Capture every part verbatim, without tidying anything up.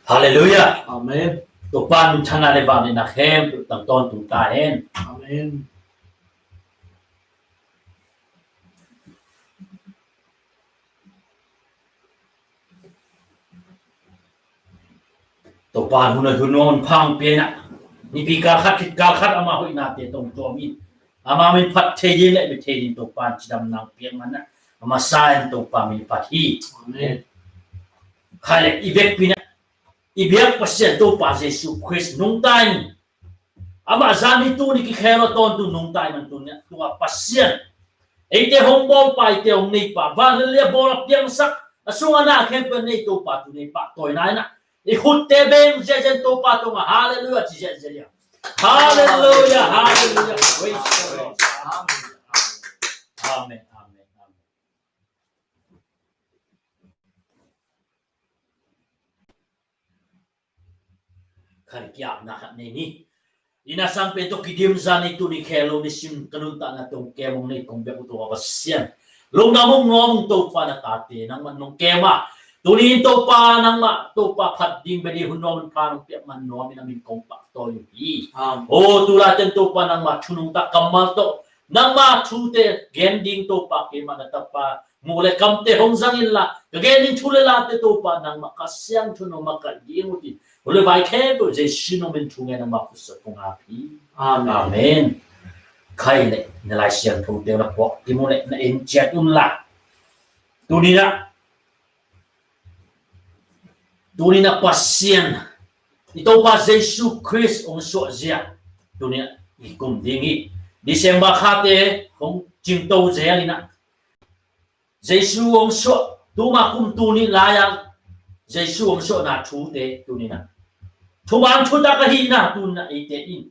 Halleluiah. Amen. Topa minthanna le vangliatna khempeuh tang tawntung ta hen. Amen. Topa hun a hun nuam pha hong pia in ah, nipi kal khat khit kal khat ama hoihnate tawh hong tuam in, ama min phat thei ding le bia thei ding Topa in cidamna hong piak man ah, ama sa in Topa min phat hi. Amen. Khai le i vekpi in ah i biak Pasian Topa Jesu Khrist nungta in, amah zan hi tuni kikhel lo tawntung nungta in, tuni ah tua Pasian eite hong bawlpa, eite hong neipa, van le lei a bawl a piangsak, a sung a na khempeuh a nei Topa, tuni pahtawina in ah i khutte beng ziahziah in Topa tungah halleluiah ci ziahziah in. Halleluiah, halleluiah. Praise the Lord. Amen, amen, amen. Khat i kiapna khat nei ni. I na sang pen tawh kidim zan ni, tuni khel lo nisim ka nuntakna tawh hong kem hong nei kong biak uh Topa Pasian, lungdam hong nuam ung Topa, na tate nangmah nong kem a, tuni in Topa nangmah Topa phat ding bia ding hun nuam hun pha nong piak man nuam in a min kong pahtawi uh hi. Amen. O tu laitakin Topa nangmah thu nungta kammal tawh nangmah thute gen ding Topa keimah na tapa mu le kamte hong zang inla, ka gen ding thu le late Topa nangmah Kha Siangtho nong makaih ding uh hi. Hun le vai khempeuh Jesu nong min thu ngen nangmah khutsa kong ap hi. Amen. Amen. Khai le na Lai Siangthote na puak kim uh le na en ciat un la. Tuni in ah, tuni in ah Pasian i Topa Jesu Khrist hong suahzia tuni in ah i kum ding hi. December khate hong cingto zel in ah Jesu hong suah, tuma kum tuni lai-a Jesu hong suahna thute tuni in ah thuman thutak ahihna tuni in ah eite in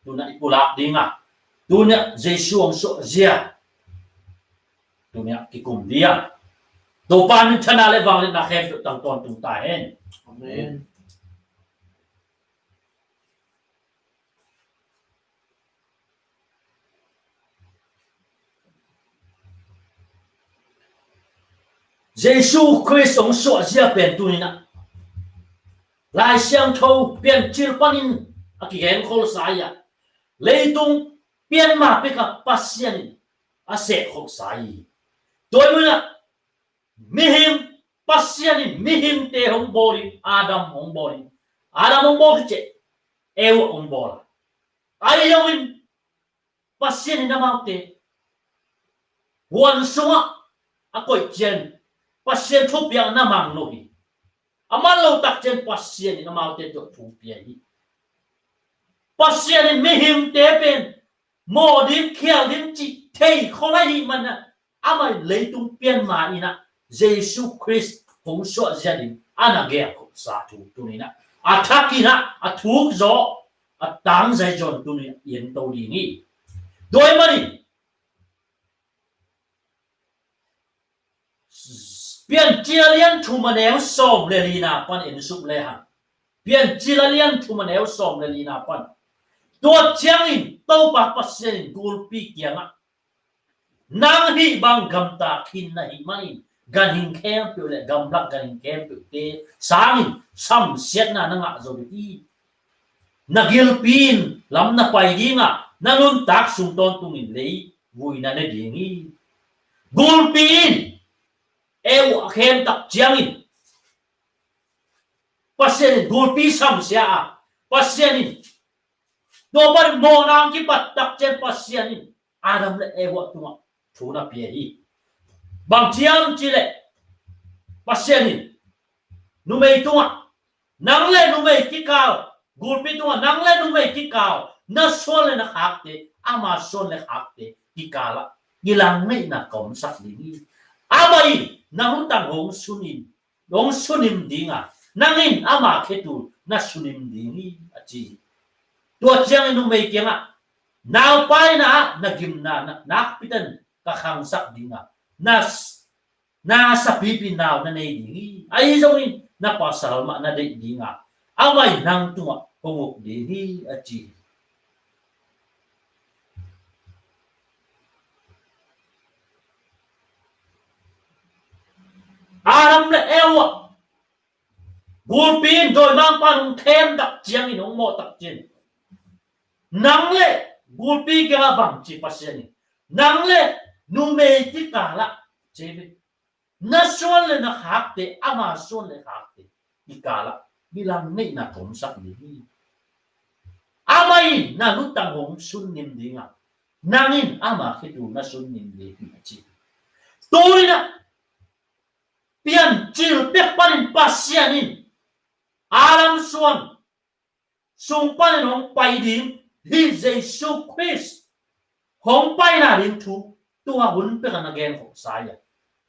tuni in ah i pulak ding a, tuni in ah Jesu hong suahzia tuni in ah kikum ding a, Topa minthanna le vangliatna khempeuh tang tawntung ta hen. Amen. Jesu Khrist hong suahzia pen tuni in ah Lai Siangtho Piancil panin a kigenkholsa hi a, leitung pian ma pek a Pasian in a sehkholsa hi. Tua ahih manin ah mihing, Pasian in mihingte hong bawl in, Adam hong bawl in, Adam hong bawl khit ciang Eva hong bawl a, ahi zongin Pasian in amaute huan sungah a koih ciang Pasian thupiakna mang lo hi. A man lo tak ciang Pasian in amaute tawh thu pia hi. Pasian in mihingte pen mawh ding khial ding cih thei khol ahih manin ah amah in leitung pian ma in ah Jesu Khrist hong suahzia ding a na gelkholsa thu tuni in ah a thak in ah a thuk zaw a tangzai zaw in tuni in ah i en to ding hi. Tua ahih manin Piancil a lian thum a neu sawm le lina pan en suk le hang. Piancil a lian thum a neu sawm le lina pan. Tua ciangin Topa Pasian in gulpi kiangah, nang hih bang gamta khin na hih manin ganhing khempeuh le gamlak ganhing khempeuhte sangin samsiatna na ngah zo ding hi. Na gilpi in lam na pai ding a, na nuntak sung tawntungin lei vui na ne ding hi. Gulpi in Eva a khem tak ciangin Pasian in gulpi samsia a, Pasian in tua pan mawhna hong kipat tak ciang Pasian in Adam le Eva tungah thu na pia hi. Bang hiam cih leh Pasian in numei tungah, nang le numei kikal, gulpi tungah nang le numei kikal na suan le na khakte, ama suan le khakte kikalah kilangneihna ka omsak ding hi. Amah in nang tang hong sunim, hong sunim ding a, nang in ama khetul na sunim ding hi, a ci hi. Tua ciangin numei kiangah, naupaina ah na gimna na, nakpi takin ka khangsak ding a, na na sapipi nau na nei ding hi. Ahi zongin na pasal mah na deih ding a, amah in nang tungah hong uk ding hi, a ci hi. Adam le Eva Gulpi in dawimangpa in hong them tak ciangin, hong mawh tak ciangin, nang le gulpi kiangah bang ci Pasian in, nang le numei kikalah, ci hi. Na suan le na khakte, ama suan le khakte kikalah kilangneihna ka omsak ding hi. Amah in na lutang hong sunnim ding a, nang in ama khetul na sunnim ding hi, a ci. Tuni-in ah piancil pek panin Pasian in Adam suan sung panin hong pai ding, hih Jesu Khrist hong paina ding thu tua hun pekah na gen khawhsa hi a.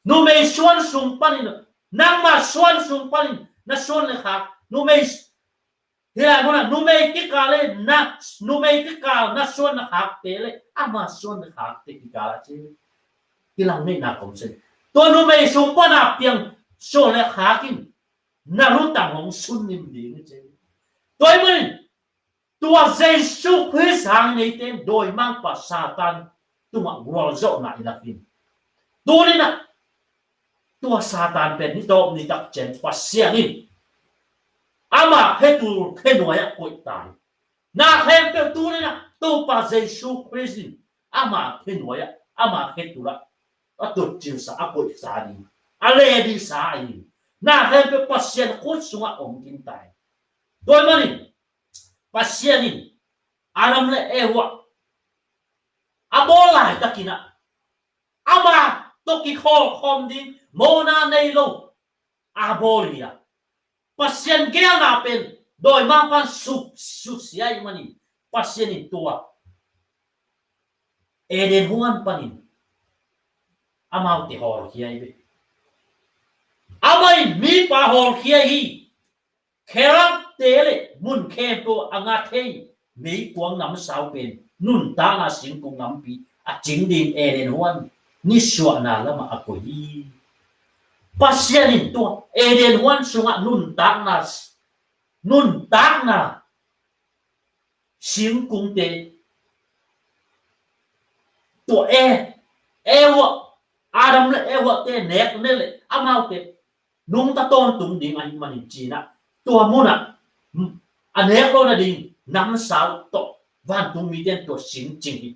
Numei suan sung panin, nangmah suan sung panin na suan le khak, numei, hih lai munah numei kikal le na, numei kikal na suan na khakte le ama suan na khakte kikal a ci, kilangneihna ka omsak. Tua numei sung pana piang suan le khak in na lutang hong sunnim ding hi, ci. Tua ahih manin tua Jesu Khrist hangin eite in dawimangpa Satan tungah gualzawhna i lak hi. Tuni-in ah tua Satan pen ni tawp ni tak ciang Pasian in ama khetul khenuai ah koih ta hi. Na khempeuh tuni-in ah Topa Jesu Khrist in ama khenuai ah, ama khetul ah a tutcilsa, a koihsa ding, a ledihsa ahi hi. Na khempeuh Pasian khut sungah om khin ta hi. Tua ahih manin Pasian in Adam le Eva a bawl laitakin ah ama tawh kikhawlkhawm ding mawhna nei lo a bawl hi a. Pasian geelna pen dawimangpa in suk, susia ahih manin Pasian in tua Eden huan panin amaute hawlkhia hi ve. Amah in mipa hawlkhia hi. Kherubte le mun khempeuh a nga thei meikuang namsau pen nuntakna singkung nampi a cing ding Eden huan nisuahna lamah a koih hi. Pasian in tua Eden huan sungah nuntakna, nuntakna singkungte, tua e, Eva, Adam le Eva te nek ne le amaute nungta tawntung ding ahih manin ci-in ah tua munah a nek lo nading namsau tawh vantung mite in tua sing cing hi.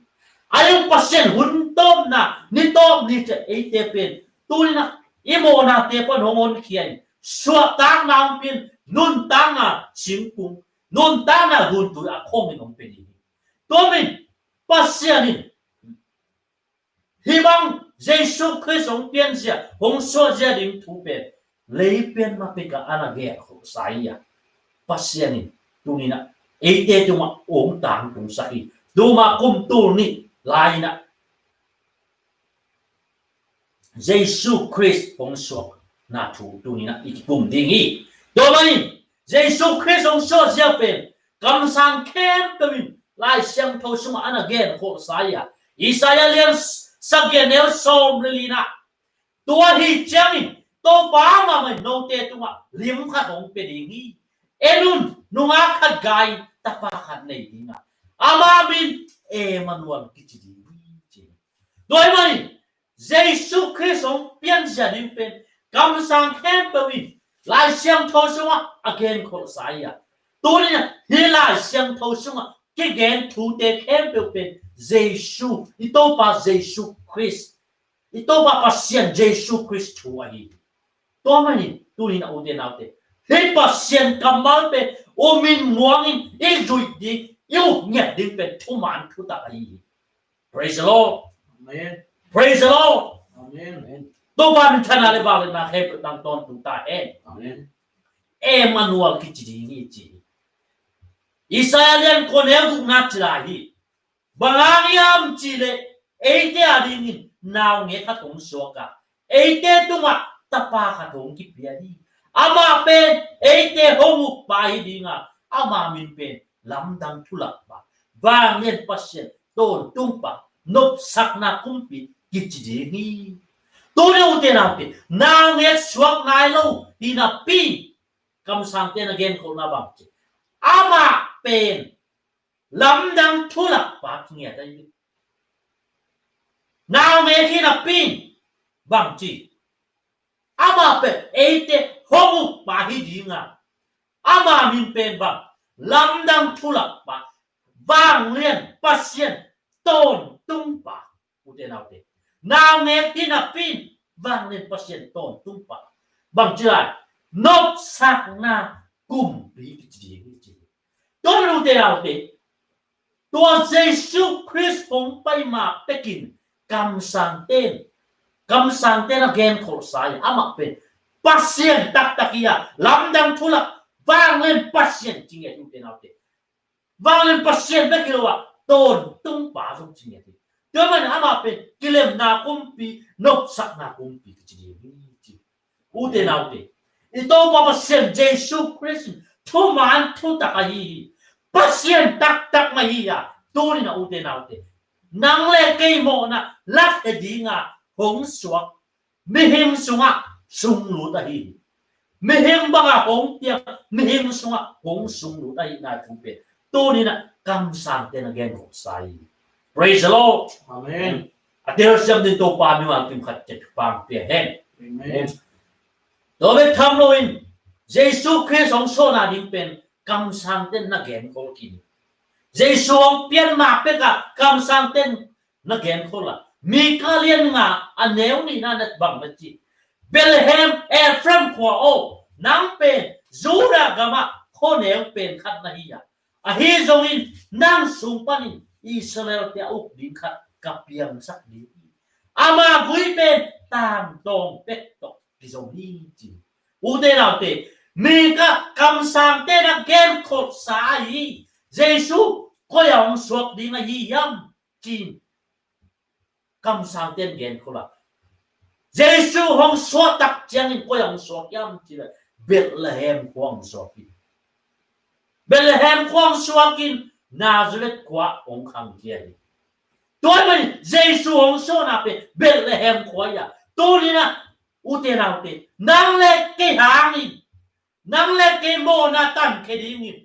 Ahi zong Pasian hun tawpna, ni tawp ni ciang eite pen tuni-in ah i mawhnate pan hong honkhia in suahtakna hong pia in nuntakna singkung, nuntakna guntui a khong in hong pia ding hi. Tua ahih manin Pasian in hih bang Jesu Khrist hong pianzia, hong suahzia ding thu pen lei pian ma pekah a na gen khawhsa hi a, Pasian in tuni-in ah eite tungah hong tangtungsak hi. Tuma kum tul nih lai-in ah Jesu Khrist hong suakna thu tuni-in ah i kikum ding hi. Tua ahih manin Jesu Khrist hong suahzia pen kamsang khempeuh in Lai Siangtho sungah a na gen khawhsa hi a, Isaiah lian sagih neu sawm le li-na, tua ahih ciangin Topa mahmah in note tungah lim khat hong pia ding hi. En un, nungak khat gai in tapa khat nei ding a, ama min Emmanuel kici ding hi, ci. Tua ahih manin Jesu Khrist hong pianzia ding pen kamsang khempeuh in Lai Siangtho sungah a gen khawhsa hi a, tuni-in ah hih Lai Siangtho sungah kigen thute khempeuh pen Jesu, i Topa Jesu Khrist, i Topa Pasian Jesu Khrist thu ahi hi. Tua ahih manin tuni-in ah ute naute, hih Pasian kammal pen um in muang in i zuih ding, i up ngiat ding pen thuman thutak ahi hi. Praise the Lord. Amen. Praise the Lord. Amen. Topa min thana le vangliatna khempeuh tang tawntung ta hen. Amen. Emmanuel kici ding hi, ci hi. Isaiah lian kua neu gukna ci lai hi. Bang hang hiam cih leh eite a dingin naungek khat hong suak a, eite tungah tapa khat hong kipia hi. Amah pen eite hong ukpa hi ding a, ama min pen Lamdang Thulakpa, Vanglian Pasian, Tawntung Pa, Nopsakna Kumpi kici ding hi. Tuni ute naute, naungek suak nai lo hi napi, kamsangte na gen khawhna bang ci, amah pen Lamdang Thulakpa kingiat ahi hi. Naungek hi napi bang ci, amah pen eite hong ukpa hi ding a, Ama min pen bang? Lamdang thulak pa, vanglian Pasian tawntung pa. Ute naute, naungek hi napi in vanglian Pasian tawntung pa. Bang ci lai? Nopsakna kumpi kici ding hi ci. Tua ute naute, tua Jesu Khrist hong pai ma pekin kamsangten, kamsangten a genkholhsa hi. Amah pen Pasian taktak hi a, lamdang thulak, vanglian Pasian ci ngiat hi ute naute. Vanglian Pasian bek hi lo a, tawntung pa zong ci ngiat hi. Tua man amah pen kilemna kumpi, nopsakna kumpi kici ding hi ci. Ute naute, i Topa Pasian Jesu Khrist in thuman thutak ahi hi. Pasian taktak mah hi a, tuni-in a ute naute, nang le kei mawhna lakhia dinga hong suak, mihing sungah sunglut ahi hi. Mihing banga hong piang, mihing sungah hong sunglut ahihna thu pen tuni-in a kamsangten a genkholhsa hi. Praise the Lord. Amen. A telsiam ding Topa mimal kim khat ciat pang pia hen. Amen. Tua bek tham loin Jesu Khrist hong suahna ding pen kamsangten na genkhol khin. Jesu hong pian ma pek a kamsangten na genkhol a, Mika lian nga a neu nihna na bang na ci, Bethlehem Ephraim khua aw, nang pen Judah gamah khuaneu pen khat na hi a, ahi zongin nang sung panin Israel-te a uk ding khat ka piangsak ding hi. Ama gui pen tangtawng pek tawh kizom hi ci. Ute naute, Mika kamsangten a genkholhsa ahi Jesu koi-ah hong suak ding ahi hiam ci-in kamsangten genkhol a, Jesu hong suah tak ciangin koi-ah hong suak hiam ci leh Bethlehem khua hong suak hi. Bethlehem khua hong suakin Nazareth khua hong khangkhia hi. Tua ahih manin Jesu hong suahna pen Bethlehem khua hi a, tuni-in a ute naute, nang le kei hangin, nang le kei mawhna tankhia dingin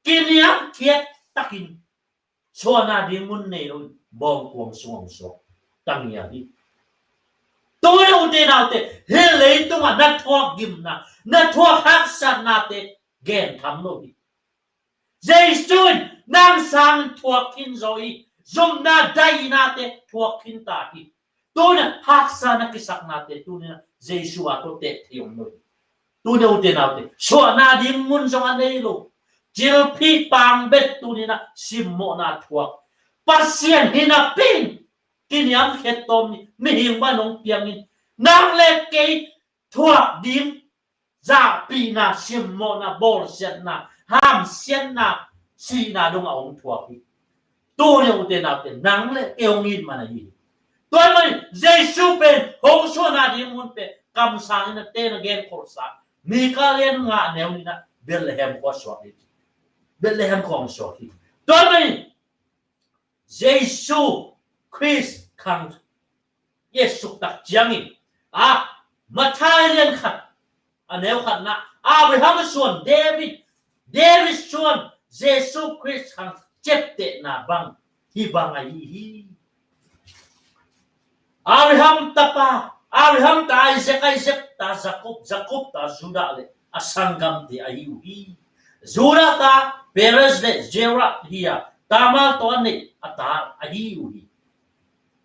kiniamkhiat takin suahna ding mun nei loin bawngkuang sungah hong suak ta ngiat hi. Tua ute naute, hih leitungah na thuak gimna, na thuak haksatnate gen tham lo hi. Jesu in nang sangin thuak khin zaw hi. Zumna daihnate thuak khin ta hi. Tuni-in a haksa na kisaknate tuni-in a Jesu a tua teh thei om lo hi. Tuni-in a ute naute, suahna ding mun zong a nei lo, cilphih pang bek tuni-in a simmawhna thuak, Pasian hi napi in kiniamkhiat tawm ni, mihing bang hong piangin, nang le kei thuak ding zahpihna, simmawhna, bawlsiatna, hamsiatna, sihna dongah hong thuak hi. Tuni-in a ute naute, nang le kei hong it man ahi hi. Tua ahih manin Jesu pen hong suahna ding mun pen kamsangten a genkholhsa, Mika lian nga a neu nihna, Bethlehem khua suak hi. Bethlehem khua hong suak hi. Tua ahih manin Jesu Khrist khang i et suk tak ciangin, a, Matthai lian khat a neu khatna, Abraham suan David, David suan Jesu Khrist khang ciaptehna bang hih bang ahi hi. Abraham tapa, Abraham ta Isaac, Isaac ta Jacob, Jacob ta Judah le a sanggamte ahi uh hi. Judah ta Perez le Zerah hi a, Tamar tawh a neih a ta ahi uh hi.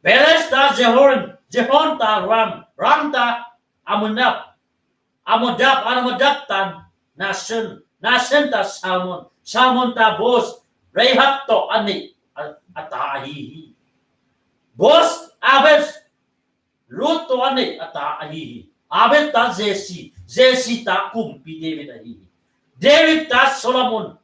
Perez ta Zehor, Zehor ta Ram, Ram ta Amminadab, Amminadab, Amminadab ta Nahshon, Nahshon ta Salmon, Salmon ta Boaz, Rahab tawh a neih a, a ta ahi hi. Boaz, Obed, Ruth tawh a neih a ta ahi hi. Obed ta Jesse, Jesse ta kumpi David ahi hi. David ta Solomon,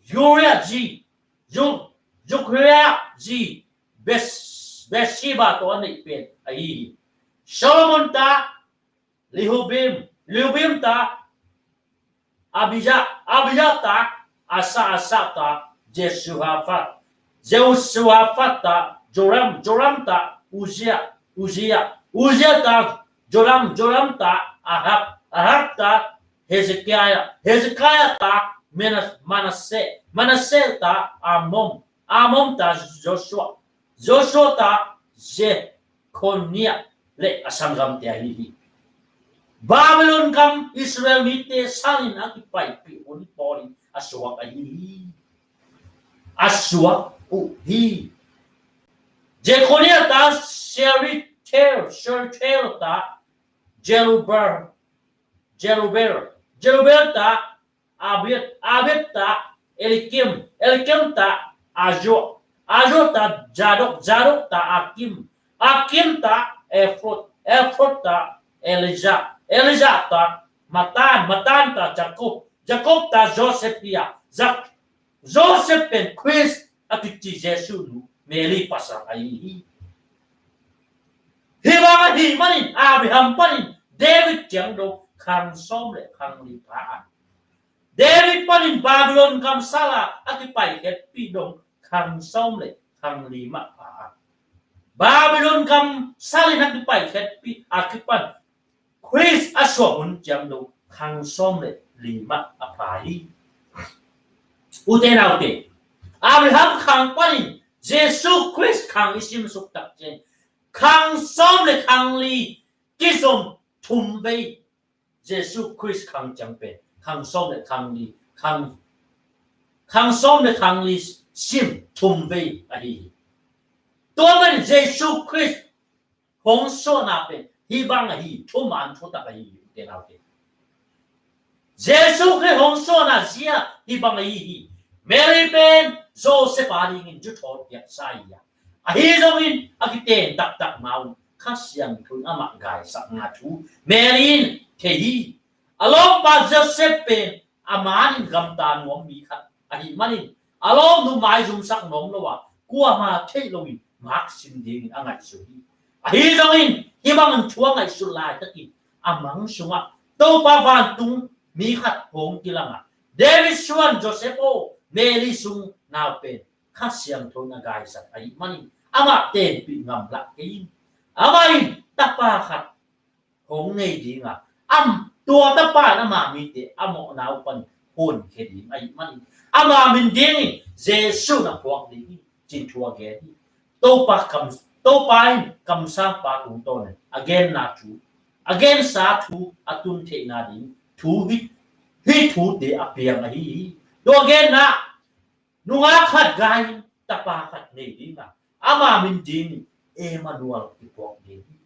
Uriah zi, Zu-, Zechariah zi, Beth-, Bathsheba tawh a neih pen ahi hi. Solomon ta Rehoboam, Rehoboam ta Abijah, Abijah ta Asa, Asa ta Jehoshaphat, Jehoshaphat ta Joram, Joram ta Uzziah, Uzziah, Uzziah ta Jotham, Jotham ta Ahaz, Ahaz ta Hezekiah, Hezekiah ta Manas-, Manasseh, Manasseh ta Amon, Amon ta Joshua, Joshua ta Jekhoniah le a sanggamte ahi hi. Babylon gam Israel mite sangin a kipaipih hun pawl in a suak ahi hi. A suak uh hi. Jeconiah ta Shealtiel, Shealtiel ta Jerubbaal, Jerubbaal, Jerubbaal ta Abiud, Abiud ta Eliakim, Eliakim ta Azor, Azor ta Zadok, Zadok ta Akim, Akim ta Ephod, Ephod ta Eliazar, Eliazar ta Matthan, Matthan ta Jakob, Jakob ta Josef hi a, Josef pen Khrist a kici Jesu nu Mary pasal ahi hi. Hih bang ahih manin Abraham panin David ciang dong khang sawm le khang li pha a, David panin Babylon gam sal a a kipai khetpih dong khang sawm le khang li mah pha a, Babylon gam sal in a kipai khetpih a kipan Khrist a suak hun ciang dong khang sawm le li mah a pha hi. Ute naute, Abraham khang panin Jesu Khrist khang i simsuk tak ciang khang sawm le khang li kizom thum vei. Jesu Khrist khang ciang pen khang sawm le khang li, khang, khang sawm le khang li sim thum vei ahi hi. Tua man Jesu Khrist hong suahna pen hih bang ahi, thuman thutak ahi hi, ute naute. Jesu Khrist hong suahna zia hih bang ahi hi. Mary pen Josef a dingin zuthawl piaksa ahi a, ahi zongin a kiten taktak ma un Kha Siangtho in amah gaisakna thu Mary in thei hi. A lawmpa Josef pen a man in gamta nuam mi khat ahih manin a lawmnu maizumsak nuam lo a, kuamah theih loin maksim dingin a ngaihsun hi. Ahi zongin hih bangin thu a ngaihsut laitakin a mang sungah Topa vantung mi khat hong kilang a, David suan Josef aw, Mary sung nau pen Kha Siangtho in a gaisak ahih manin amah tenpih ngam lah kei in. Amah in tapa khat hong nei ding a, am, tua tapa in ama mite a mawhna uh pan honkhia ding ahih manin ama min dingin Jesu na phuak ding hi, cin thu a gen hi. Topa kam, Topa in kamsangpa tungtawn in a genna thu, a gensa thu a tun theihna ding thu hi, hih thute a piang ahi hi. Tua genna, nungak khat gai in tapa khat nei ding a, ama min dingin Emmanuel kiphuak ding hi,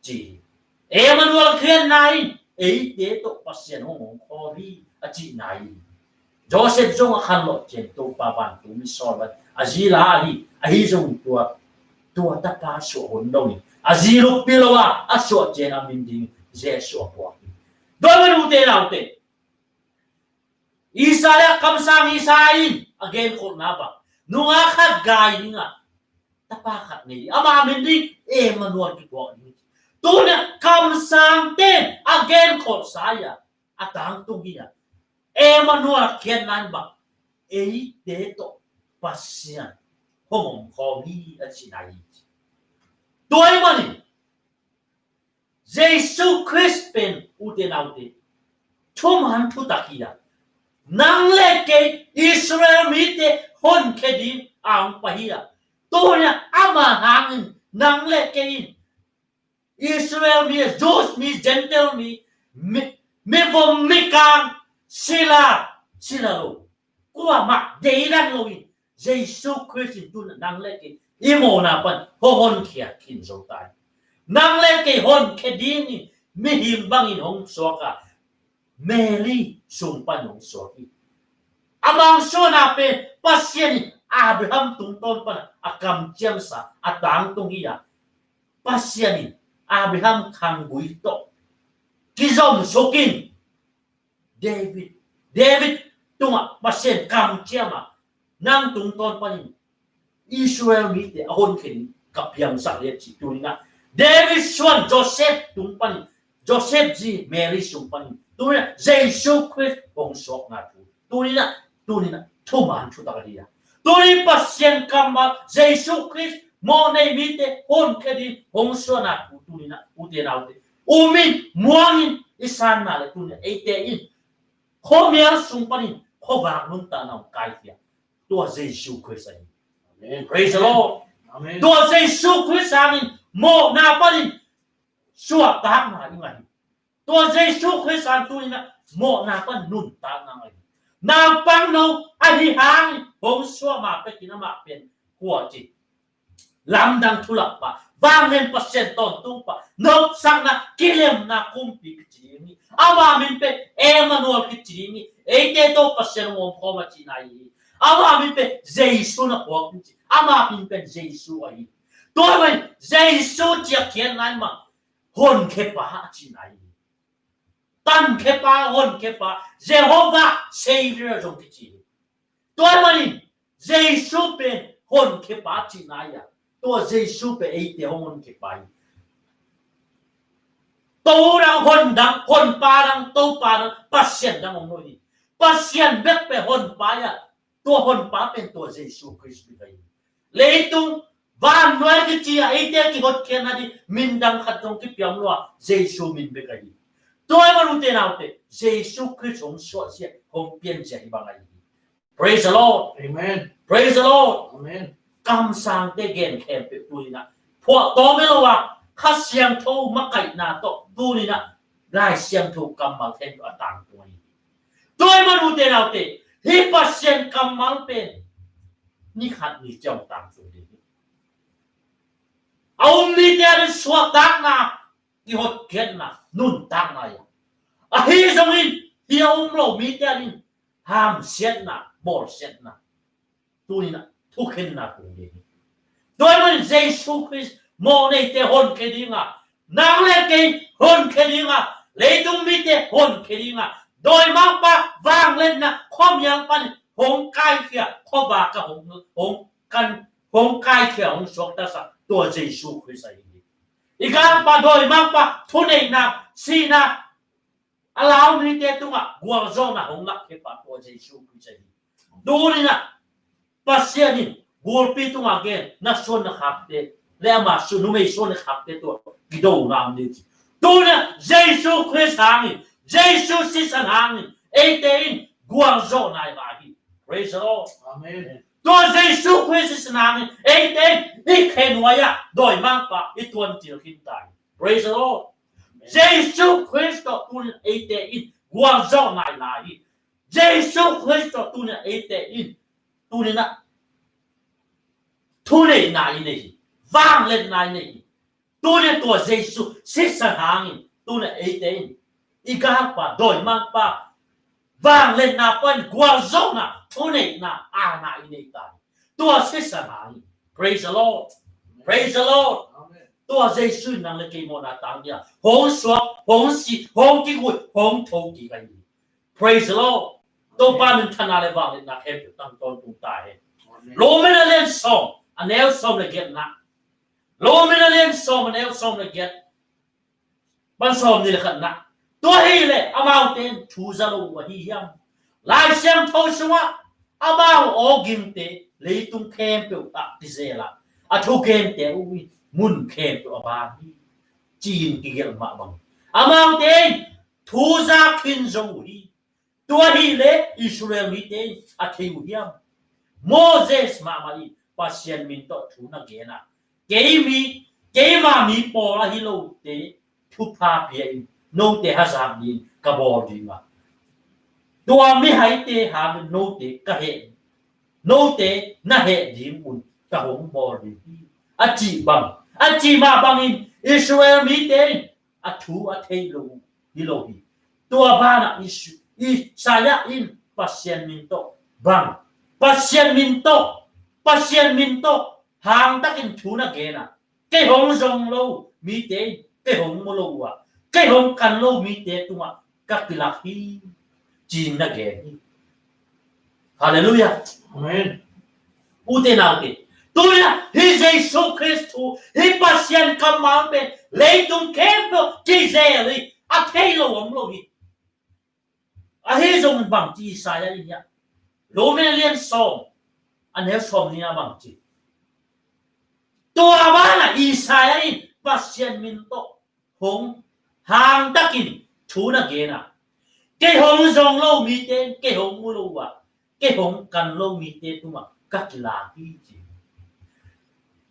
ci hi. Emmanuel khiatna in eite tawh Pasian hong omkhawm hi a cihna hi. Josef zong a khanlawh ciang Topa vantung mi sawl a, a zi la ahi, ahi zong tua, tua tapa suah hun lo in a zi lukpi lo a, a suah ciang a min ding Jesu a phuak hi. Tua man ute naute, Isaiah, kamsang Isaiah in a genkholhna bang, nungak khat gai ding a, tapa khat nei ding, ama min ding Emmanuel kiphuak ding. Tuni a kamsangte in a genkholhsa hi a, a tangtung hi a, Emmanuel khiatna in bang, eite tawh Pasian hong omkhawm hi a cihna hi. Tua ahih manin Jesu Khrist pen ute naute, thuman thutak hi a, nang le kei Israel mite honkhia ding a hong pai hi a, tuni a ama hangin nang le kei in Israel mi, Jews mi, Gentile mi, mi, mi vom mi kang, sila, sila lo, kuamah deidan loin Jesu Khrist in tun nang le kei i mawhna pan hong honkhia khin zo ta hi. Nang le kei honkhia dingin mihing bangin hong suak a, Mary sung pan hong suak hi. A mangsuana pen Pasian in Abraham tungtawn pan a kamciamsa, a tangtung hi a, Pasian in Abraham khanggui tawh kizom sukin David, David tungah Pasian kamciam a, nang tungtawn panin Israel mite a honkhia ding ka piangsak hi a ci. Tuni-in ah David suan Joseph tung panin, Joseph zi Mary sung panin, tuni-in ah Jesu Khrist hong suakna thu, tuni-in ah, tuni-in ah thuman thutak ahi a. Tuni Pasian kammal Jesu Khrist mawhnei mite honkhia ding hong suahna thu, tuni-in ah ute naute, um in, muang in, i sanna le tuni-in ah eite in khuamial sung panin khuavak nuntakna hong kaikhia, tua Jesu Khrist ahi. Amen. Praise the Lord. Amen. Tua Jesu Khrist hangin mawhna panin suahtakna i ngah hi. Tua Jesu Khrist in tuni-in ah mawhna pan nuntakna ngah hi. Naupangno ahi hangin hong suah ma pekin amah pen kua ci, lamdang thulakpa, vanglian Pasian tawntungpa, nopsakna, kilemna kumpi kici ding hi. Ama min pen Emmanuel kici ding hi. Eite tawh Pasian hong omkhawm a cihna hi. Ama min pen Jesu na phuak ding ci. Ama min pen Jesu ahi. Tua ahih manin Jesu ci-a khiatna in mah honkhiapa a cihna hi. Tankhiapa, honkhiapa, Jehovah Savior zong kici hi. Tua ahih manin Jesu pen honkhiapa cihna hi a, tua Jesu pen eite hong honkhia pa hi. To dang, hon dang, honpa dang, Topa dang, Pasian dang om lo hi. Pasian bek pen honpa hi a, tua honpa pen tua Jesu Khrist bek ahi. Leitung vannuai kici a eite kihotkhiatna ding min dang khat zong kipia om lo a, Jesu min bek ahi. Tua ahih manin ute naute, Jesu Khrist hong suahzia, hong pianzia hi bang ahi. Praise the Lord. Amen. Praise the Lord. Amen. Kamsangte gen khempeuh tuni-in ah phuahtawm hi lo a, Kha Siangtho makaihna tawh tuni-in ah Lai Siangtho kammal khempeuh a tangtung ahi. Tua ahih manin ute naute, hih Pasian kammal pen ni khat ni ciang tangtung ding hi. A um mite adingin suahtakna, kihotkhiatna, nuntakna hi a, ahi zongin hih a um lo mite adingin hamsiatna, bawlsiatna, tuni-in ah thukhenna tung ding hi. Tua ahih manin Jesu Khrist mawhneite honkhia ding a, nang le kei honkhia ding a, leitung mite honkhia ding a, dawimangpa vangliatna khuamial panin hong kaikhia, khuavak ah hong, hong kan, hong kaikhia, hong suaktasak tua Jesu Khrist ahi hi. I galpa, dawimangpa, thuneihna, sihna, a lau mite tungah gualzawhna hong lakkhia pa tua Jesu Khrist ahi hi. Tuni-in ah Pasian in gulpi tungah gen, na suan na khakte le ama suan, numei suan na khakte tungah kidona om ding ci. Tuni-in ah Jesu Khrist hangin, Jesu sisan hangin eite in gualzawhna i ngah hi. Praise the Lord. Amen. Tua Jesu Khrist sisan hangin eite in i khe nuai-ah dawimangpa i tuantil khin ta hi. Praise the Lord. Jesu Khrist tawh tuni-in eite in gualzawhna i ngah hi. Jesu Khrist tawh tuni-in eite in tuni-in ah thuneihna i nei hi. Vangliatna i nei hi. Tuni-in tua Jesu sisan hangin tuni-in eite in i galpa, dawimangpa vangliatna pan gualzawhna, thuneihna, aana i nei ta hi. Tua sisan hangin. Praise the Lord. Praise the Lord. Amen. Tua Jesu in nang le kei mawhna tang ding a hong suak, hong si, hong kigui, hong thokik ahi hi. Praise the Lord. Topa minthanna le vangliatna khempeuh tang tawntung ta hen. Amen. Rome a lian sawm, a neu sawm le giatna. Rome a lian sawm, a neu sawm le giat pan sawmnih le khatna. Tua hileh amaute in thu za lo uh ahi hiam? Lai Siangtho sungah amau awgingte leitung khempeuh ah kizel a, a thugente uh in mun khempeuh a bang hi, ci-in kigelh mah bang. Amaute in thu za khin zo uh hi. Tua hileh Israel mite in a thei uh hiam? Moses mahmah in Pasian min tawh thu na gen a, kei mi, keima mi pawl ahi lote thupha pia in, note hazat dingin ka bawl ding a, tua mihaite hangin note ka heh, note na heh ding un ka hong bawl ding hi, a cih bang, a cih mah bangin Israel mite in a thu a thei lo uh hi lo hi. Tua banah Is-, Isaiah in Pasian min tawh bang, Pasian min tawh, Pasian min tawh hangtakin thu na gen a, kei hong zong lo mite in kei hong mu lo uh a, kei hong kan lo mite tungah ka kilak hi, ci-in na gen hi. Halleluiah. Amen. Ute naute, tuni-in ah hih Jesu Khrist thu, hih Pasian kammal pen leitung khempeuh kizel hi, a thei lo om lo hi. Ahi zongin bang ci Isaiah in hiah, Rome lian sawm, a neu sawmnih ah bang ci? Tua banah Isaiah in Pasian min tawh hong hangtakin thu na gen a, kei hong zong lo mite in kei hong mu lo uh a, kei hong kan lo mite tungah ka kilak hi, ci.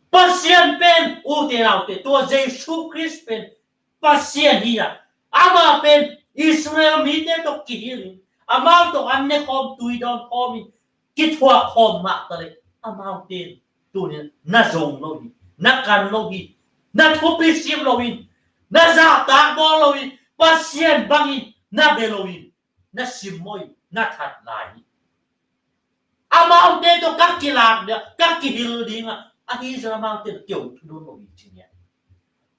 Pasian pen, ute naute, tua Jesu Khrist pen Pasian hi a, Amah pen Israel mite tawh kihilh in, amau tawh an ne khawm, tui dawn khawm in, kithuah khawm mah ta leh, amaute in tuni na zong lo hi, na kan lo hi, na thupi sim lo in, na zahtak bawl lo in, Pasian bangin na bia lo in, na simmawh in, na that lai hi. Amaute tawh ka kilak ding, ka kihilh ding a, ahi zong amaute tawh kihong thudon lo hi ci nia.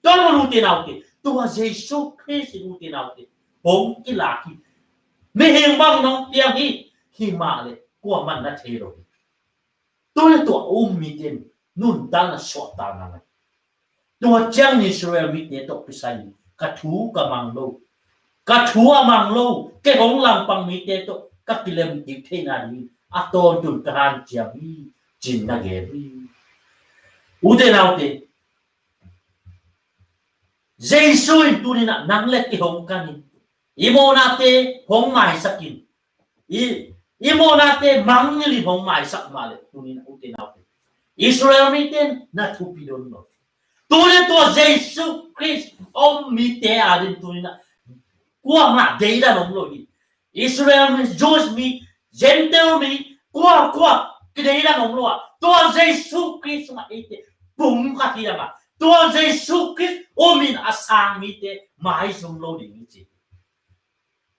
Tua man ute naute, tua Jesu Khrist in ute naute hong kilak hi. Mihing bang nong piang hi, hi mah leh kuaman na thei lo hi. Tua leh tua um mite in nuntakna suahtakna ngah. Tua ciang Israel mite tawh kisai in ka thu ka mang lo, ka thu a mang lo, kei hong langpang mite tawh ka kilem kik theihna ding a tawntung ka hanciam hi, ci-in na gen hi. Ute naute, Jesu in tuni-in ah nang le kei hong kan in, i mawhnate hong maisak in, i, i mawhnate mangngilh in hong maisak mah leh tuni-in ah ute naute, Israel mite in na thupi don lo. Tuni-in tua Jesu Khrist a om mite adingin tuni-in ah kuamah deidan om lo hi. Israel mi, Jews mi, Gentile mi, kua, kua kideidan om lo a, tua Jesu Khrist mah eite pumkhat hi a, tua Jesu Khrist om in a sang mite maizum lo ding hi ci.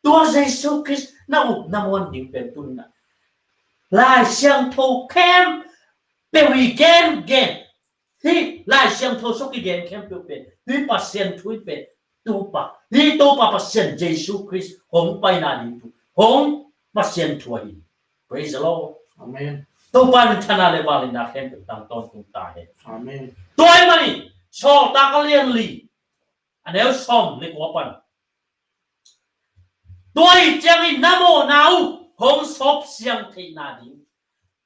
Tua Jesu Khrist na up na muan ding pen tuni-in ah Lai Siangtho khempeuh i gen gen, hih Lai Siangtho sung i gen khempeuh pen, hih Pasian thu in pen, Topa, hih Topa Pasian Jesu Khrist hong paina ding thu, hong Pasian thu ahi. Praise the Lord. Amen. Topa min thang le vangliatna khempeuh tang tawntung ta hen. Amen. Tua ahih manin Sawltak a lian li, a neu sawm le kua pan, tua ahih ciangin na mawhna uh hong sawp siang theihna ding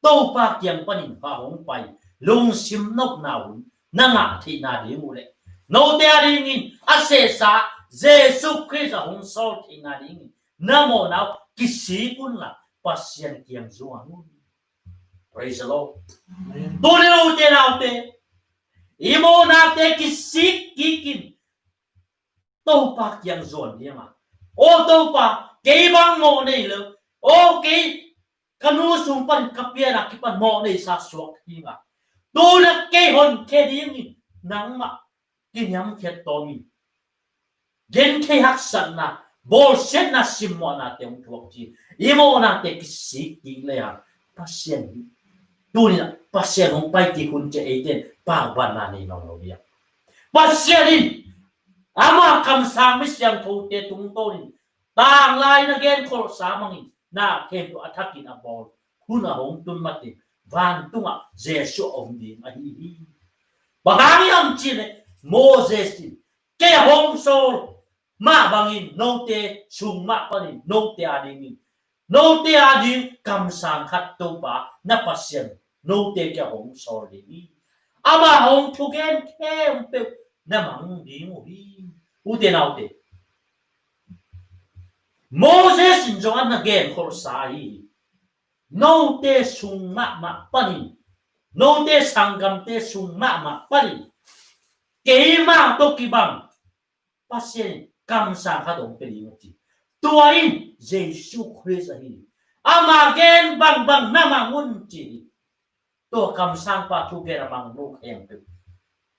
Topa kiang panin va hong pai, lungsim nopna hun na ngah theihna ding uh leh, note adingin a sehsa Jesu Khrist a hong sawl theihna dingin na mawhna uh kisik unla Pasian kiang zuan un. Praise the Lord. Amen. Tuni ute naute, i mawhnate kisik kikin Topa kiang zuan ding a, aw Topa, kei bang mawh nei lo, aw kei ka nu sung pan ka pianna kipan mawh neisa suak ding a, tuni-in ah kei honkhia dingin nangmah kiniamkhiat tawm in, genthei haksatna, bawlsiatna, simmawhnate hong thuak ci. I mawhnate kisik kik lehang Pasian hi. Tuni-in ah Pasian hong pai kik hun ciang eite in paubanna nei nawn lo hi a, Pasian in ama kamsang mi siangthote tungtawnin tanglai na genkholhsa mangin na khempeuh a thakin a bawl hun a hong tun matin vantungah Jesu a om ding ahi hi. Bang hang hiam cih leh Moses in kei a hong sawl mah bangin note sung mah panin note adingin, note ading kamsang khat Topa na Pasian note kiang hong sawl ding hi. Ama hong thugen khempeuh na mang ding uh hi. Ute naute, Moses in zong a na genkholhsa hi. Note sung mahmah panin, note sanggamte sung mahmah panin keimah tawh kibang Pasian in kamsang khat hong pia ding a ci. Tua in Jesu Khrist ahi. Ama gen bangbang na mang un ci hi. Tua kamsangpa thugen a mang lo khempeuh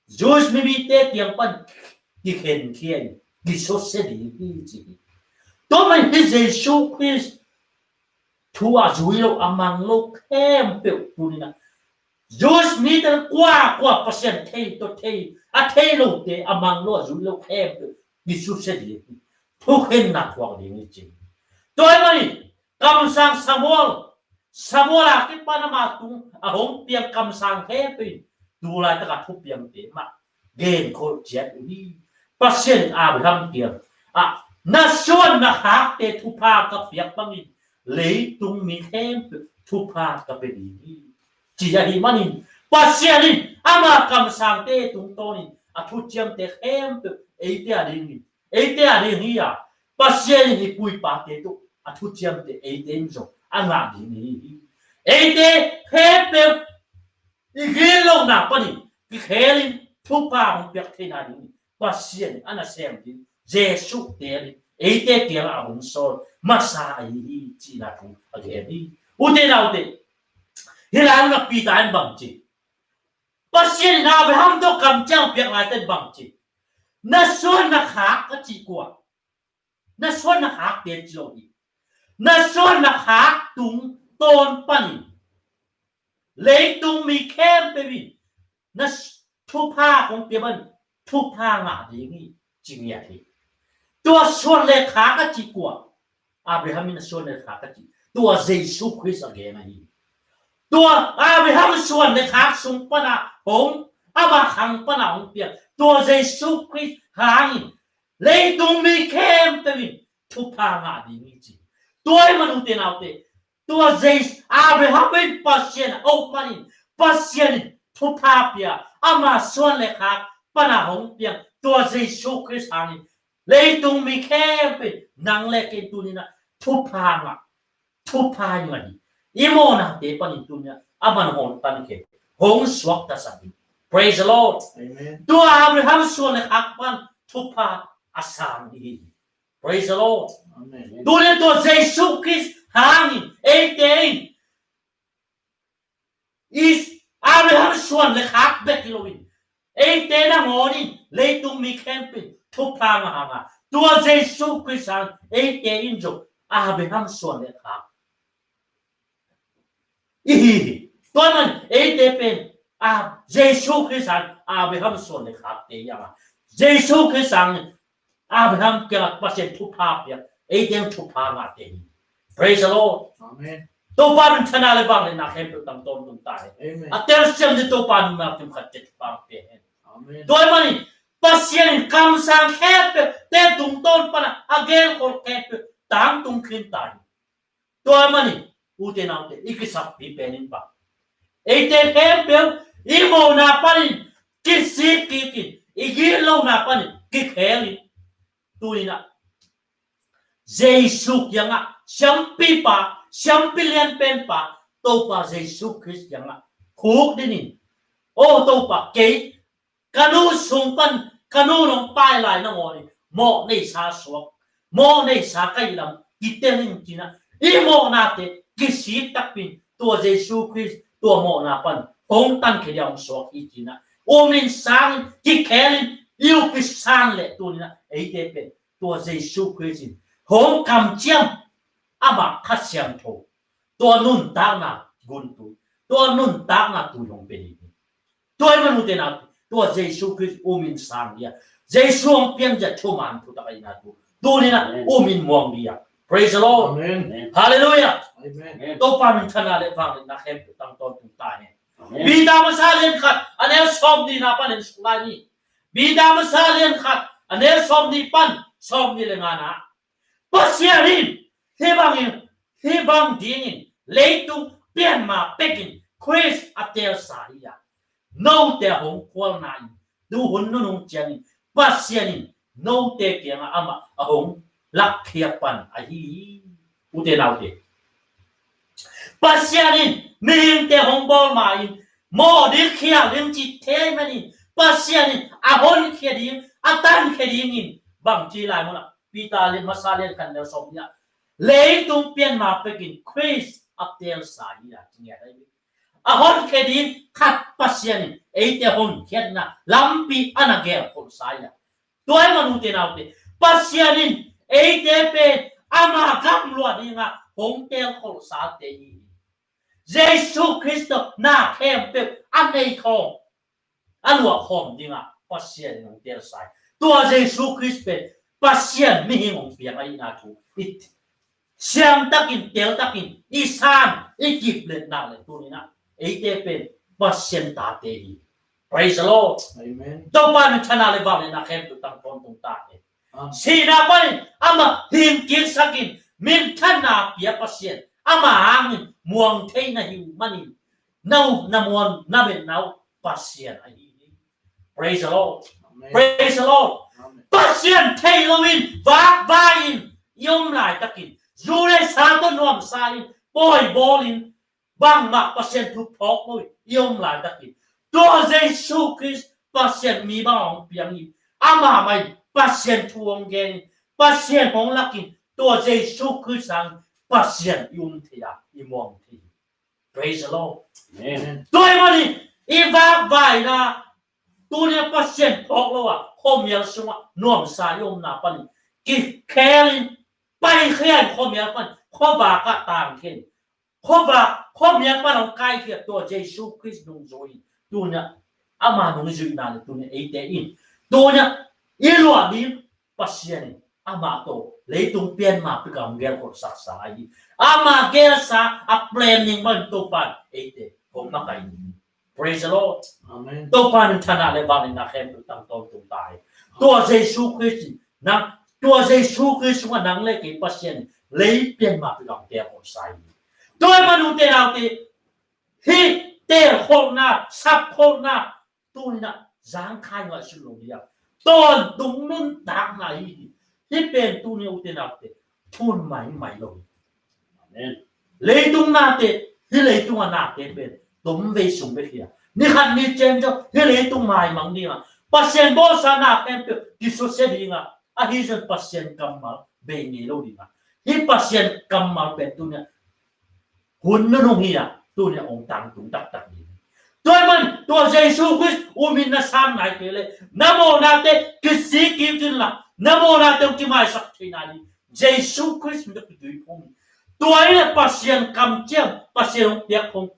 Jews mi mite kiang pan kikhenkhia in kisusia ding hi ci hi. Tua man hi Jesu Khrist thu a zui lo a mang lo khempeuh tuni-in ah Jews mite kua kua Pasian thei tawh thei, a thei lote a mang lo a zui lo khempeuh kisusia ding hi. Thukhenna thuak ding hi ci. Tua ahih manin kamsang Samuel, Samuel a kipan ama tung a hong piang kamsang khempeuh in tu laitaka thupiangte mah genkholh ciat uh hi. Pasian in Abraham kiang ah, na suan na khakte thupha ka piak bangin leitung mi khempeuh thupha ka pia ding hi, ci ahih manin Pasian in ama kamsangte tungtawnin a thuciamte khempeuh eite adingin, eite ading hi a, Pasian in i pu i pate tawh a thuciamte eite in zong a ngah ding hi. Eite khempeuh i gitlohna panin kikhelin thupha hong piak theihna dingin Pasian in a nasem ding Jesuh te in eite kiangah a hong sawl masa ahi hi cihna thu a gen hi. Ute naute, hih lai-ah Peter in bang ci? Pasian in Abraham tawh kamciam piak laitakin bang ci? Na suan na khak ka cih kua? Na suan na khak te ci lo hi. Na suan na khak tungtawn panin leitung mi khempeuh in na s- thupha kong pia bangin thupha ngah ding hi ci ngiat hi. Tua suan le khak a cih kua? Abraham in a suan le khak a cih, tua Jesu Khrist a gen ahi. Tua Abraham suan le khak sung pana hong, ama khang pana hong piak tua Jesu Khrist hangin leitung mi khempeuh in thupha ngah ding hi ci. Tua ahih manin ute naute, tua Jesu, Abraham in Pasian a uk manin Pasian in thupha pia, ama suan le khak pana hong piak tua Jesu Khrist hangin leitung mi khempeuh in nang le kei in tuni-in ah thupha ngah, thupha ngah hi. I mawhnate panin tuni-in ah aman hong tankhia, hong suaktasak hi. Praise the Lord. Amen. Tua Abraham suan le khak pan thupha a sang hi. Praise the Lord. Amen. Tuni-in tua Jesu Khrist hangin eite in, is Abraham suan le khak bek hi loin eite nangawnin leitung mi khempeuh in thupha ngah hangin tua Jesu Khrist hangin eite in zong Abraham suan le khak i hi hi. Tua ahih manin eite pen, a, Jesu Khrist hangin Abraham suan le khakte hi hangin, Jesu Khrist hangin Abraham kiangah Pasian thupha piak, eite in thupha ngahte hi. Praise the Lord. Amen. Topa minthanna le vangliatna khempeuh tang tawntung ta hen. Amen. A telsiam ding Topa nunna kim khat te thupha pia hen. Amen. Tua ahih manin Pasian in kamsang khempeuh, te tungtawn pana a gelkholh khempeuh tangtung khin ta hi. Tua ahih manin ute naute, i kisappi pen in bang, eite khempeuh i mawhna panin kisik kikin, i gitlona panin kikhel in, tuni-in ah Jesu kiangah, siampipa, siampi lianpenpa Topa Jesu Khrist kiangah khukdin in, "Aw Topa, kei ka nu sung pan, ka nu nong pai lai nangawnin mawh neisa suak, mawh neisa ka hih lam kitel in," ci-in ah i mawhnate kisik takpi in tua Jesu Khrist tua mawhna pan hong tankhia dia hong suak hi ci-in ah um in, sang in, kikhel in, i up i san leh tuni-in ah eite pen tua Jesu Khrist in hong kamciam, amah Kha Siangtho, tua nuntakna guntu, tua nuntakna tui hong pia ding hi. Tua ahih manin ute naute, tua Jesu Khrist um in sang dia, Jesu hong pian zia thuman thutak ahihna thu tuni-in ah um in muang dia. Praise the Lord. Amen. Hallelujah. Amen. Topa minthanna le vangliatna khempeuh tang tawntung ta hen. Amen. Peter masa lian khat a neu sawmnihna panin suk lai ni. Peter masa lian khat a neu sawmnih pan sawmnih le ngana, Pasian in hih bangin, hih bang dingin leitung pian ma pekin Khrist a teelsa hi a, note a hong khualna in tu hun nunung ciangin Pasian in note kiangah amah a hong lakkhia pan ahi hi. Ute naute, Pasian in mihingte hong bawl ma-in mawh ding, khial ding cih thei manin Pasian in a honkhia ding, a tankhia dingin bang ci lai maw, Peter lian masa lian khat neu sawmnih ah, leitung pian ma pekin Khrist a teelsa hi a, ci ngiat ahi. A honkhia ding khat Pasian in eite honkhiatna lampi a na gelkholhsa hi a. Tua ahih manin ute naute, Pasian in eite pen ama gam luah dingah hong teelkholhsate hi. Jesu Khrist tawh na khempeuh a nei khawm, a luah khawm dingah Pasian in hong teelsa hi. Tua Jesu Khrist pen Pasian mihing hong piang ahihna thu i siangtakin, teltakin i san, i kip letna le tuni-in ah eite pen Pasian tate hi. Praise the Lord. Amen. Topa minthanna le vangliatna khempeuh tang tawntung ta hen. Amen. Sihna panin amah hing kiksakin minthanna pia Pasian, ama hangin muang thei na hi uh manin, na, na muan na metna uh Pasian ahi hi. Praise the Lord. Amen. Praise the Lord. Amen. Pasian thei loin vakvai-in i om laitakin, zu le sa tawh nuamsa-in, pawi bawlin, bangmah Pasian thu phawk lo-in i om laitakin, tua Jesu Khrist Pasian mi bang hong piang hi. Amah mah in Pasian thu hong gen in, Pasian hong lak in, tua Jesu Khrist sang Pasian i um thei a, i muang thei hi. Praise the Lord. Amen. Tua ahih manin i vakvaina, tuni a Pasian phawk lo a khuamial sungah nuamsa i omna panin kikhel in, paikhia in, khuamial pan khuavak ah tangkhia in, khuavak, khuamial pan hong kaikhia tua Jesu Khrist nungzui in, tuni a ama nungzuihna le tuni a eite in, tuni a i luah ding Pasian in amah tawh leitung pian ma pek a hong gelkholhsaksa ahi hi. Ama gelsa a plan ding bangin Topa in eite hong makaih ding hi. Praise the Lord. Amen. Topa in thana le vangliatna khempeuh tang tawntung ta hen. Tua Jesu Khrist in nang, tua Jesu Khrist sungah nang le kei Pasian in lei pian ma pek a hong gelkholhsa hi. Tua ahih manin ute naute, hih telkholhna, sapkholhna, tuni in a zangkhai ngaihsut lo ding a, tawntung nuntakna hi hi. Hih pen tuni a ute naute, thun maimai lo hi. Amen. Leitung nate, hih leitung a nate pen tom vei sung bek hi a, ni khat ni ciang zong hih leitung maimang ding a, Pasian bawlsa na khempeuh kisusia ding a, ahi zong Pasian kammal bei ngei lo ding a, hih Pasian kammal pen tuni a hun nunung hi a, tuni a hong tangtung taktak ding. Tua ahih manin tua Jesu Khrist um in na san nai kei leh, na mawhnate kisik kik in la, na mawhnate hong kimaisak thei nai ding Jesu Khrist min tawh kituiphum in. Tua in a Pasian kamciam, Pasian hong piak hong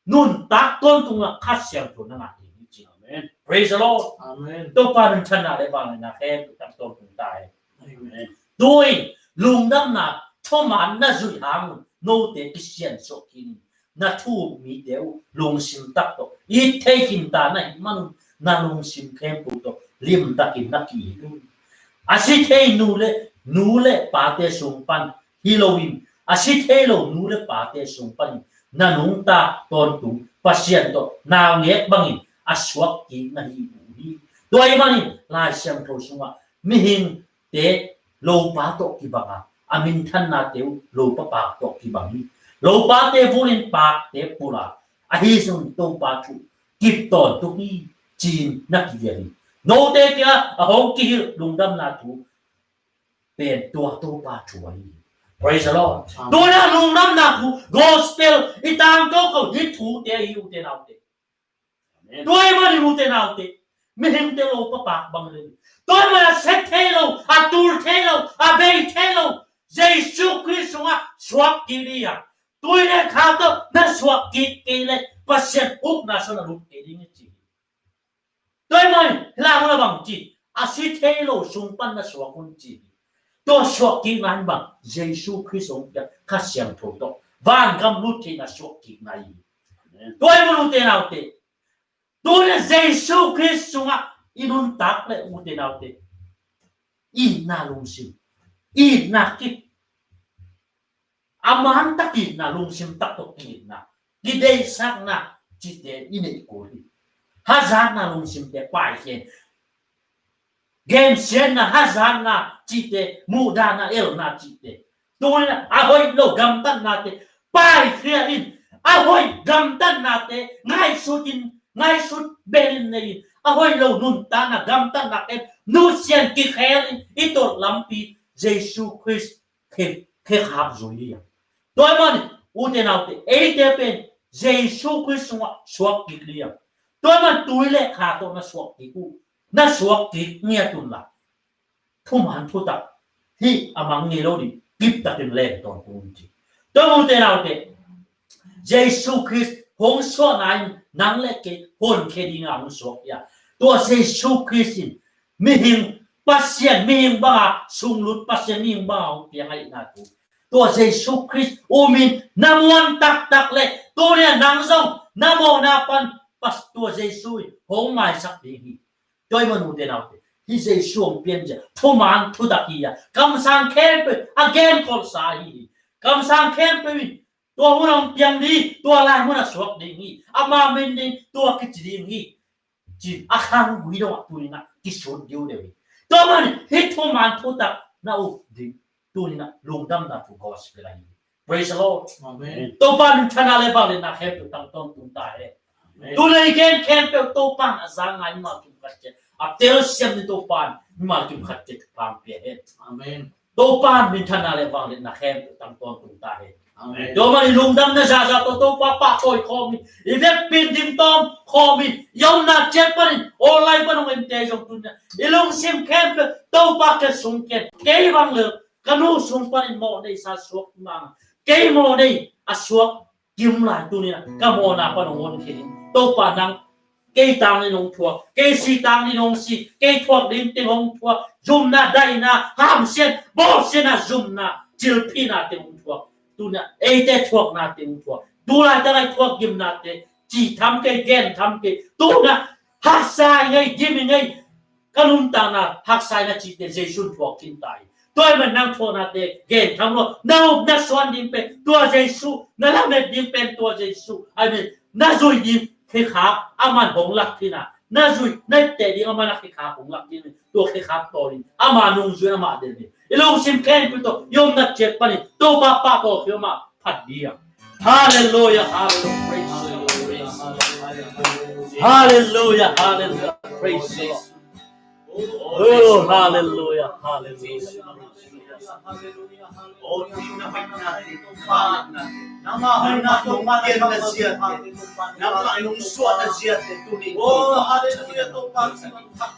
nuntak tawntung a Kha Siangtho na ngah ding hi ci. Amen. Praise the Lord. Amen. Topa in thana le vangliatna khempeuh tang tawntung ta hen. Amen. Tu-in lungdamna thuman na zuih hang un note kisiansuah khin in, na thu mite uh lungsim tak tawh it thei khin ta na hih man un, na lungsim khempeuh tawh limtakin na ki-it un. A si thei nu le, nu le pate sung pan hi loin, a si thei lo nu le pate sung panin na nungta tawntung Pasian tawh naungek bangin a suak kik na hi uh hi. Tua ahih manin Lai Siangtho sungah mihingte lopa tawh kibang a, a minthannate uh lopa pak tawh kibang hi. Lopate vulin pakte pul a, ahi zongin Topa thu kip tawntung hi ci-in na kigen hi. Note kiangah a hong kihilh lungdamna thu pen tua Topa thu ahi hi. Praise the Lord. Amen. Tua na lungdamna thu, gospel, i tangko ko hih thute ahi ute naute. Amen. Tua ahih manin ute naute, mihingte lopa pak bang le, tua ahih manin a se thei lo, a tul thei lo, a bei thei lo Jesu Khrist sungah suak kik ding a, tui le kha tawh na suak kik kei leh Pasian ukna sungah na lut kei ding hi ci hi. Tua ahih manin hih lai mun ah bang ci, a si thei lo sung pan na suak un ci hi. Tua suak kikna in bang, Jesu Khrist hong piak Kha Siangtho tawh vangam lut theihna suak kikna hi. Tua ahih manin ute naute, tuni a Jesu Khrist sungah i nuntak leh ute naute, itna lungsim, itna kip, a man tak itna lungsim tak tawh ki-itna, kideihsakna cihte i neih kul hi. Hazatna lungsimte paikhia in, gensiatna, hazatna cihte, muhdahna, elna cihte, tuni a hoih lo gamtatnate paikhia in, a hoih gamtatnate ngaihsut in, ngaihsut bel in nei in, a hoih lo nuntakna gamtatnate nusia in, kikhel in, i tawh lampi Jesu Khrist khe, khe khak zui hi a. Tua ahih manin ute naute, eite pen Jesu Khrist sungah suak kik hi a. Tua ahih manin tui le kha tawh na suak kik uh, na suak kik ngiat un la, thuman thutak hih a mang ngei lo ding, kip takin len tawntung un ci. Tua ahih manin ute naute, Jesu Khrist hong suahna in nang le kei honkhia dingin hong suak hi a. Tua Jesu Khrist in mihing Pasian mihing banga sunglut, Pasian mihing banga hong piang ahihna thu, tua Jesu Khrist um in na muan taktak leh tuni a nang zong na mawhna pan Pas, tua Jesu in hong maisak ding hi. Tua ahih manin ute naute, hih Jesu hong pian zia thuman thutak hi a, kamsang khempeuh a genkholhsa ahi hi. Kamsang khempeuh in tua hun hong piang ding, tua lai mun a suak ding hi, ama min ding tua kici ding hi, ci-in a khanggui dongah tuni-in ah kisut diudeu hi. Tua ahih manin hih thuman thutak na up ding, tuni-in ah lungdamna thu gospel ahi hi. Praise the Lord. Amen. Topa min thana le vangliatna khempeuh tang tawntung ta hen. Amen. Tuni-in i gen khempeuh Topa in a za ngai ma kim khat ciat A telsiam ni Topa in mimal kim khat ciat pang pia hen. Amen. Topa in minthanna le vangliatna khempeuh tang tawntung ta hen. Amen. Tua man i lungdamna zaza tawh Topa pahtawi khawm in, i vekpi in dingtawm khawm in, i omna ciat panin online pan hong ente zong tuni-a i lungsim khempeuh Topa ka sung ken, kei bang le ka nu sung panin mawh neisa suak mang, kei mawh nei a suak kim lai tuni-a ka mawhna pan hong honkhia in. Topa nang kei tangin hong thuak, kei si tangin hong si, kei thuak ding teng hong thuak, zumna, daihna, hamsiat, bawlsiatna, zumna, cilphihna teng hong thuak. Tuni-a eite thuakna teng hong thuak. Tu laitak a i thuak gimnate ci tham kei, gen tham kei. Tuni-a haksa i ngei, gim i ngei, ka nuntakna haksa in a cihte Jesu in thuak khin ta hi. Tua ahih manin nang thuaknate gen tham lo. Na up na suan ding pen tua Jesu, na lamet ding pen tua Jesu. Ahih manin na zui ding khekhap aman hong lak khin a, na zui na teh ding aman a khekhap hong lak khin a, tua khekhap tawi in ama nungzui in amah den hi. I lungsim khempeuh tawh i omna ciat panin Topa pahtawi khia mah phat ding a. Hallelujah, hallelujah, praise the Lord. Hallelujah, hallelujah, praise the Lord. Oh, hallelujah, hallelujah. Oh, hallelujah.